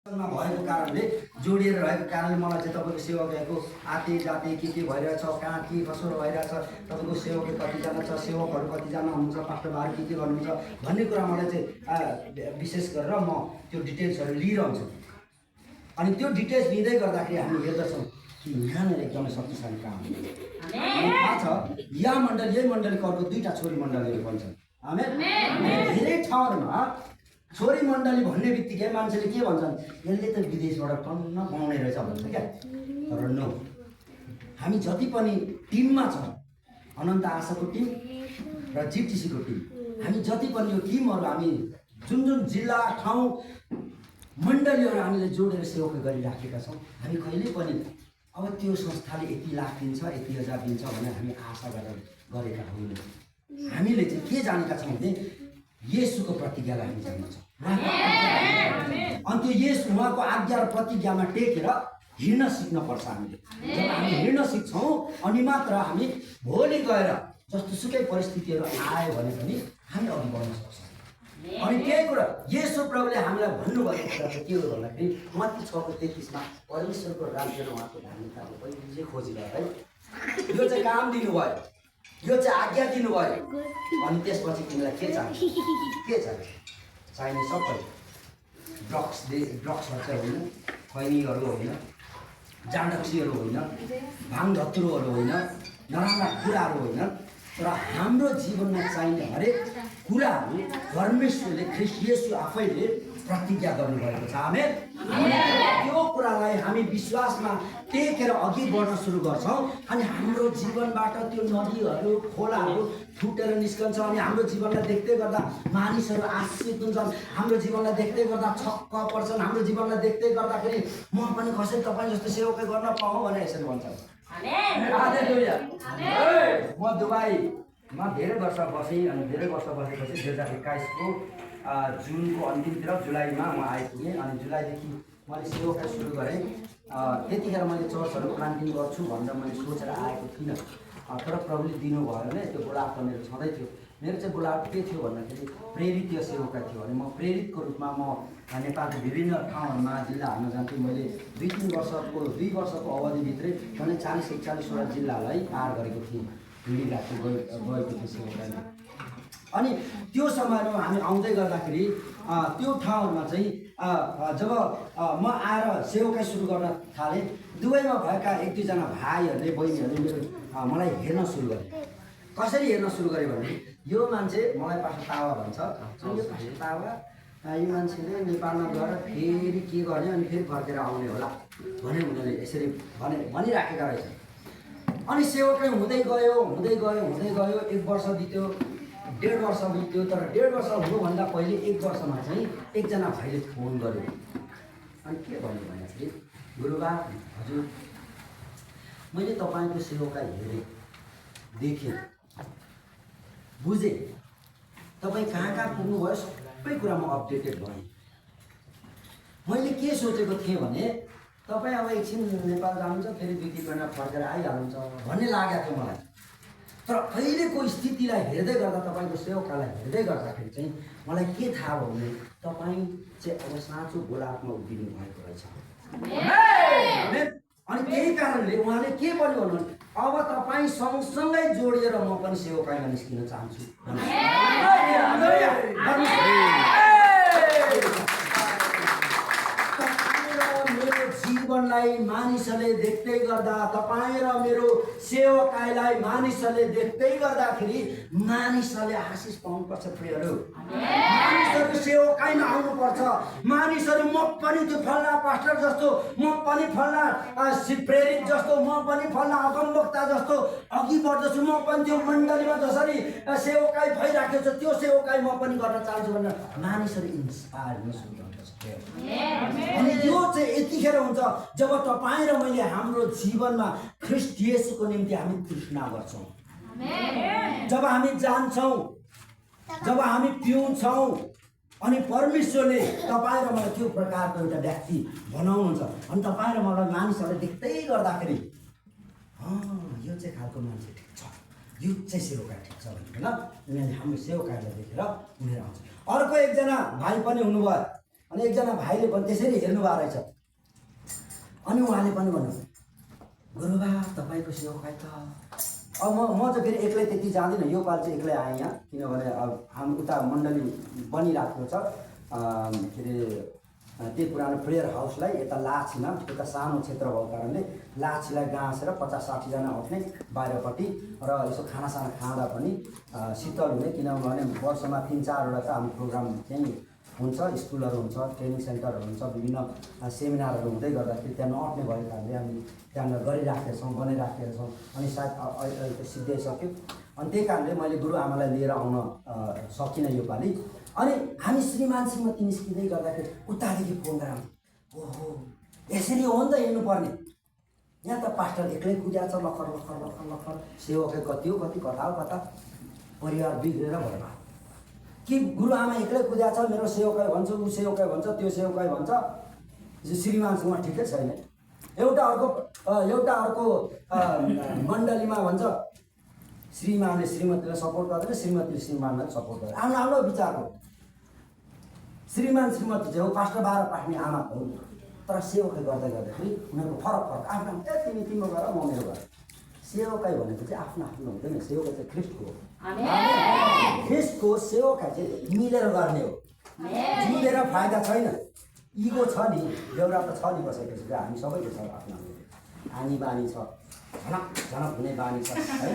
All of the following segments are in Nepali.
भएको कारणले जोडिएर रहेको कारणले मलाई चाहिँ तपाईँको सेवकहरूको आते जाते के भइरहेछ, कहाँ के कसो भइरहेछ, तपाईँको सेवक कतिजना छ, सेवकहरू कतिजना हुनुहुन्छ, पास्टरहरू के गर्नुहुन्छ भन्ने कुरा मलाई चाहिँ विशेष गरेर म त्यो डिटेल्सहरू लिइरहन्छु। अनि त्यो डिटेल्स लिँदै गर्दाखेरि हामी हेर्दछौँ कि यहाँनिर एकदमै शक्तिशाली काम हुन्छ। थाहा छ यही मण्डलीको अर्को 2टा छोरी मण्डलीहरू पनि छन्। धेरै ठाउँहरूमा छोरी मण्डली भन्ने बित्तिकै मान्छेले के भन्छन्, यसले त विदेशबाट टन्न पाउने रहेछ भन्छ क्या। तर नो, हामी जति पनि टिममा छौँ, अनन्त आशाको टिम र जिटिसीको टिम, हामी जति पनि यो टिमहरू हामी जुन जिल्ला ठाउँ मण्डलीहरू हामीले जोडेर सेवा गरिराखेका छौँ, हामी कहिले पनि अब त्यो संस्थाले यति लाख दिन्छ, यति हजार दिन्छ भनेर हामी आशा गरेका होइनौँ। हामीले चाहिँ के जानेका छौँ भने येशूको प्रतिज्ञालाई हामी जान्दछौँ। अनि त्यो येशू उहाँको आज्ञा र प्रतिज्ञामा टेकेर हिँड्न सिक्नुपर्छ हामीले। जब हामी हिँड्न सिक्छौँ अनि मात्र हामी भोलि गएर जस्तो सुकै परिस्थितिहरू आयो भने पनि हामी अघि बढ्न सक्छौँ। अनि त्यही कुरा येशू प्रभुले हामीलाई भन्नुभएको कुरा चाहिँ के हो भन्दाखेरि मत्ती 6:33 परमेश्वरको राज्य र उहाँको धार्मिकताको पहिले खोजी गर है। यो चाहिँ काम दिनुभयो, यो चाहिँ आज्ञा दिनुभयो। अनि त्यसपछि तिमीलाई के चाहिन्छ? चाहिने सबै ड्रग्सहरू चाहिँ होइन, खैनीहरू होइन, जाँडक्सीहरू होइन, भाङ धतुरोहरू होइन, नराम्रा कुराहरू होइन, तर हाम्रो जीवनमा चाहिने हरेक कुराहरू परमेश्वरले ख्रीष्ट येशू आफैले प्रतिज्ञा गर्नुभएको छ। आमेन। त्यो कुरालाई हामी विश्वासमा टेकेर अघि बढ्न सुरु गर्छौँ अनि हाम्रो जीवनबाट त्यो नदीहरू खोलाहरू फुटेर निस्कन्छ। अनि हाम्रो जीवनलाई देख्दै गर्दा मानिसहरू आश्रित हुन्छन्, हाम्रो जीवनलाई देख्दै गर्दा छक्क पर्छन्, हाम्रो जीवनलाई देख्दै गर्दाखेरि म पनि कसरी तपाईँ जस्तो सेवकै गर्न पाऊँ भनेर यसरी भन्छन्। म दुबईमा धेरै वर्ष बसेँ अनि धेरै वर्ष बसेपछि 2021को जुनको अन्तिमतिर जुलाईमा म आइपुगेँ। अनि जुलाईदेखि मैले सेवा सुरु गरेँ। त्यतिखेर मैले चर्चहरू प्लान्टिङ गर्छु भनेर मैले सोचेर आएको थिइनँ। तर प्रभुले दिनुभयो भने त्यो बुढाप त मेरो छँदै थियो। मेरो चाहिँ बुढाप के थियो भन्दाखेरि प्रेरितीय सेवका थियो। अनि म प्रेरितको रूपमा म नेपालको विभिन्न ठाउँहरूमा जिल्लाहरूमा जान्थेँ। मैले 2 वर्षको अवधिभित्रै मैले 40-41वटा जिल्लालाई पार गरेको थिएँ, हिँडिरहेको गएको थिएँ सेवकामा। अनि त्यो समयमा हामी आउँदै गर्दाखेरि त्यो ठाउँहरूमा चाहिँ जब म आएर सेवकाई सुरु गर्न थालेँ, दुबईमा भएका 1-2जना भाइहरूले बहिनीहरूले मलाई हेर्न सुरु गरे। कसरी हेर्न सुरु गरे भने यो मान्छे, मलाई पास्टर तावा भन्छ, यो पास्टर तावा, यो मान्छेले नेपालमा गएर फेरि के गर्ने अनि फेरि फर्केर आउने होला भने उनीहरूले यसरी भनिराखेका रहेछन्। अनि सेवकै हुँदै गयो 1 वर्ष बित्यो, 1.5 वर्ष बित्यो। तर 1.5 वर्ष हुनुभन्दा पहिले 1 वर्षमा चाहिँ एकजना भाइले फोन गर्यो। अनि के भन्यो भन्दाखेरि, गुरुबा हजुर, मैले तपाईँको सेवका हेरेँ, देखेँ, बुझेँ, तपाईँ कहाँ पुग्नुभयो सबै कुरा म अपडेटेड भएँ। मैले के सोचेको थिएँ भने तपाईँ अब एकछिन नेपाल जानुहुन्छ, फेरि 2-3 महिना फर्केर आइहाल्नुहुन्छ भन्ने लागेको थियो मलाई। तर अहिलेको स्थितिलाई हेर्दै गर्दा, तपाईँको सेवकालाई हेर्दै गर्दाखेरि चाहिँ मलाई के थाहा भयो भने तपाईँ चाहिँ अब साँचो गोलापमा उभिनु भएको रहेछ। अनि त्यही कारणले उहाँले के पनि भन्नु, अब तपाईँ सँगसँगै जोडिएर म पनि सेवकाईमा निस्किन चाहन्छु। जीवनलाई मानिसहरूले देख्दै गर्दा, तपाईँ र मेरो सेवकाईलाई मानिसहरूले देख्दै गर्दाखेरि मानिसहरूले आशिष पाउनुपर्छ। प्रियहरू, मानिसहरू सेवकाईमा आउनुपर्छ। मानिसहरू म पनि त्यो फल्ना पास्टर जस्तो, म पनि फल्ना प्रेरित जस्तो, म पनि फल्ना अगमवक्ता जस्तो अघि बढ्दछु, म पनि त्यो मण्डलीमा जसरी सेवकाई भइराखेको छ त्यो सेवकाई म पनि गर्न चाहन्छु भनेर मानिसहरू इन्स्पायर हुन सुरु गर्दछ। अनि यो चाहिँ यतिखेर हुन्छ जब तपाईँ र मैले हाम्रो जीवनमा ख्रीष्ट येशूको निम्ति हामी तृष्णा गर्छौँ। जब हामी जान्छौँ, जब हामी पिउँछौँ अनि परमेश्वरले तपाईँ र मलाई त्यो प्रकारको एउटा व्यक्ति बनाउनुहुन्छ। अनि तपाईँ र मलाई मानिसहरूले देख्दै गर्दाखेरि यो चाहिँ खालको मान्छे ठिक छ, यो चाहिँ सेवकाई ठिक छ भनेर उनीहरूले हाम्रो सेवकाईलाई देखेर उनीहरू आउँछ। अर्को एकजना भाइ पनि हुनुभयो, अनि एकजना भाइले पनि त्यसरी हेर्नुभएको रहेछ। अनि उहाँले पनि भन्नु, गुरुबा तपाईँको सेवकाई त अब म चाहिँ फेरि एक्लै त्यति जाँदिनँ, यो पालि चाहिँ एक्लै आएँ यहाँ, किनभने अब हामी उता मण्डली बनिराखेको छ के अरे त्यही पुरानो प्रेयर हाउसलाई यता लाछीमा, यता सानो क्षेत्र भएको कारणले लाछीलाई गाँसेर 50-60जना उठ्ने बाहिरपट्टि र यसो खानासाना खाँदा पनि शीतल हुने, किनभने वर्षमा 3-4वटा त हाम्रो प्रोग्राम त्यहीँ हुन्छ, स्कुलहरू हुन्छ, ट्रेनिङ सेन्टरहरू हुन्छ, विभिन्न सेमिनारहरू हुँदै गर्दाखेरि त्यहाँ नअट्ने भएको कारणले हामी त्यहाँ गरिराखेका छौँ, बनाइराखेका छौँ। अनि सायद अहिले त सिद्धिसक्यो। अनि त्यही कारणले मैले गुरुआमालाई लिएर आउन सकिनँ योपालि। अनि हामी श्रीमान श्रीमती निस्किँदै गर्दाखेरि उतादेखि फोन गराउँ, ओहो यसरी हो नि त हिँड्नुपर्ने, यहाँ त पास्टर एक्लै कुद्या छ, लखर लखर लखर लखर, सेवकै कति हो कति, कता हो कता, परिवार बिग्रेर भयो कि गुरुआमा एक्लै कुद्या छ, मेरो सेवकाई भन्छ, ऊ सेवकाई भन्छ, त्यो सेवकाई भन्छ, श्रीमानसँग ठिकै छैन। एउटा अर्को मण्डलीमा भन्छ श्रीमानले श्रीमतीलाई सपोर्ट गर्दैन, श्रीमतीले श्रीमानलाई सपोर्ट गर्दैन, आफ्नो आफ्नो विचार हो। श्रीमान श्रीमती चाहिँ हो पास्टर 12 पास्ने आमा हो, तर सेवकाई गर्दै गर्दाखेरि उनीहरूको फरक आफ्नो तिमी तिम्रो गर, म मेरो गर। सेवकाई भनेको चाहिँ आफ्नो आफ्नो हुँदैन, सेवकाई चाहिँ ख्रिस्टको हो। ख्रिस्टको सेवकाई चाहिँ मिलेर गर्ने हो, जुलेर फाइदा छैन। इगो छ नि, बेउरा त छ नि कसैको, हामी सबैको छ आफ्नो आनी बानी छ, झनक झनक हुने बानी छ है,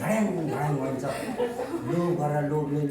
झड्याङ झड्याङ भन्छ, लोभ गरेर लोभले